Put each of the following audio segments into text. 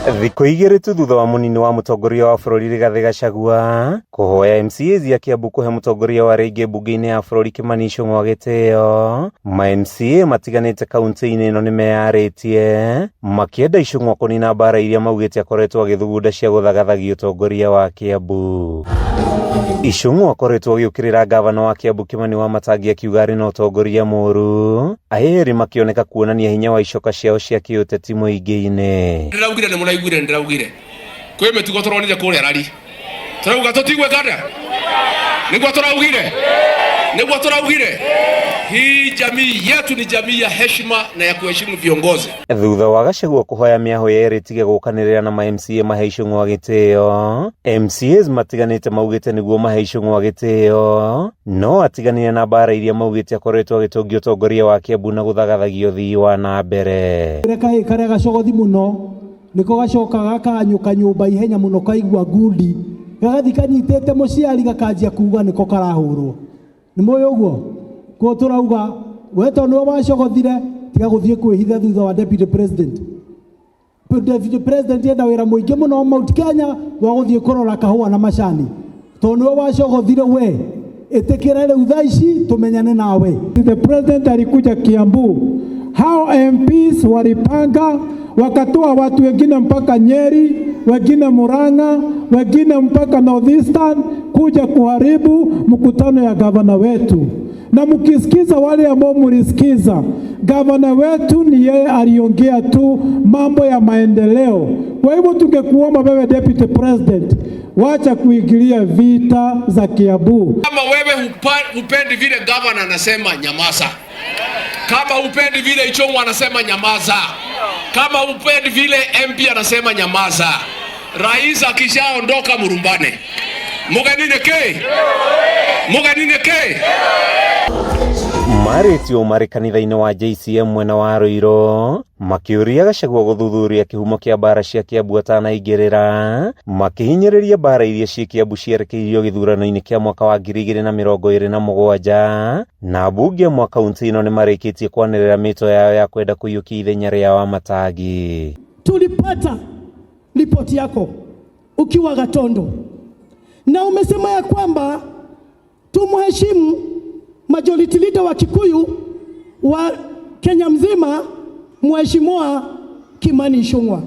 Thikũ 2 tu thutha wa mũnini wa mũtongoria wa bũrũri Rigathĩ Gachagua kũhoya MCAs a Kiambu kũhe mũtongoria wa rĩngĩ mbunge-inĩ ya bũrũri Kimani Ichung'wa gĩtĩo, ma MCA matiganĩte kaunti-inĩ ĩno nĩmeyarĩtie makĩenda Ichung'wa kũnina mbara iria maugĩte akoretwo agĩthugunda cia gũthagathagia ũtongoria wa Kiambu. Ichung'wa akoretwo agĩũkĩrĩra ngavana wa Kiambu Kimani Wamatangi akiuga arĩ na ũtongoria mũru, aĩrĩ makĩoneka kuonania hinya wa icoka ciao cia kĩũteti mũingĩ-inĩ. Ndĩraugire nĩ mũraiguire, ndĩraugire kwĩ mĩtugo tũronire kũrĩa rari, tũrauga tũtigwĩka atĩa? Nĩguo tũraugire, nĩguo tũraugire. Hii jamii yetu ni jamii ya heshima na ya kuheshimu viongozi. Thutha wa Gachagua kũhoya mĩahũ yerĩ ĩtige gũkanĩrĩra na ma MCA mahe Ichung'wa gĩtĩo, MCAs matiganĩte maugĩte nĩguo mahe Ichung'wa gĩtĩo, no atiganire na mbara iria maugĩte akoretwo agĩtũngia ũtongoria wa Kiambu na gũthagathagia ũthii wa na mbere. Kahĩ karĩa gacogothi mũno nĩko gacokaga gakanyũka nyũmba ihenya mũno kaigua ngundi, gagathi kanyitĩte mũciari gakanjia kuga nĩko karahũrwo. Nĩ mũĩ ũguo? Koguo tũrauga we tondũ nĩwe wacogothire, tiga gũthiĩ kwĩhitha thutha wa deputy president. Deputy president enda wĩra mũingĩ mũno Mount Kenya wa gũthiĩ kũrora kahũa na macani. Tondũ nĩwe wacogothire we, ĩtĩkĩra rĩu thaa ici tũmenyane nawe. The president alikuja Kiambu, hao MPs walipanga wakatoa watu wengine mpaka Nyeri, wengine Murang'a, wengine mpaka Northeastern kuja kuharibu mkutano ya gavana wetu. Na mkisikiza wale ambao mlisikiza, gavana wetu ni yeye aliongea tu mambo ya maendeleo. Kwa hivyo tungekuomba wewe deputy president, wacha kuingilia vita za Kiambu. Kama wewe hupendi vile gavana anasema, nyamaza. Kama hupendi vile Ichung'wa anasema, nyamaza. Kama hupendi vile MP anasema, nyamaza. Rais akishaondoka murumbane. Mugenine ke? Mugenine ke? Marĩtio marĩ kanitha-inĩ wa JCM mwena wa Ruiru makĩũria Gachagua gũthuthuria kĩhumo kĩa mbara cia Kiambu atanaingĩrĩra, makĩhinyĩrĩria mbara iria ciĩ Kiambu cierekeirio gĩthurano-inĩ kĩa mwaka wa 2027, na ambunge amwe a kaunti ĩno nĩmarĩkĩtie kwanĩrĩra mĩto yao ya kwenda kũiyũkia ithenya rĩa Wamatangi. Tulipata ripoti yako ukiwa Gatondo na umesema ya kwamba tumheshimu majority leader wa Kikuyu wa Kenya mzima, Mheshimiwa Kimani Ichung'wa,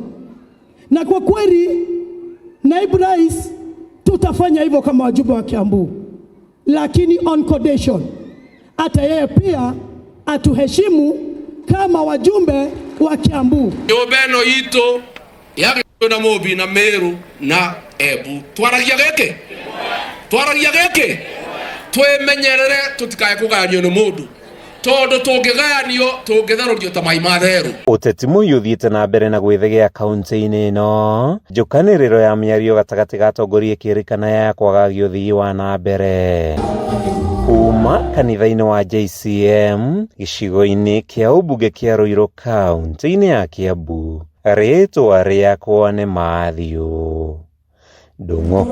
na kwa kweli naibu rais, tutafanya hivyo kama wajumbe wa Kiambu, lakini on condition hata yeye pia atuheshimu kama wajumbe wa Kiambu. Nyũmba ĩno itũ ya Gĩkũyũ na Mũmbi na Meru na Embu, twaragia gĩkĩ, twaragia gĩkĩ, twĩmenyerere tũtikae kũgayanio nĩ mũndũ, tondũ tũngĩgayanio tũngĩtherũrio ta mai ma therũ. Ũteti mũhiũ ũthiĩte na mbere na gwĩthegea kaunti-inĩ ĩno, njũkanĩrĩro ya mĩario gatagatĩ ga atongoria ĩkĩrĩkana ya kwagagia ũthii wa na mbere. Kuma kanitha-inĩ wa JCM gĩcigo-inĩ kĩa ũmbunge kĩa Ruiru kaunti-inĩ ya Kiambu, rĩtwa rĩakwa nĩ Matthew Ndung'u.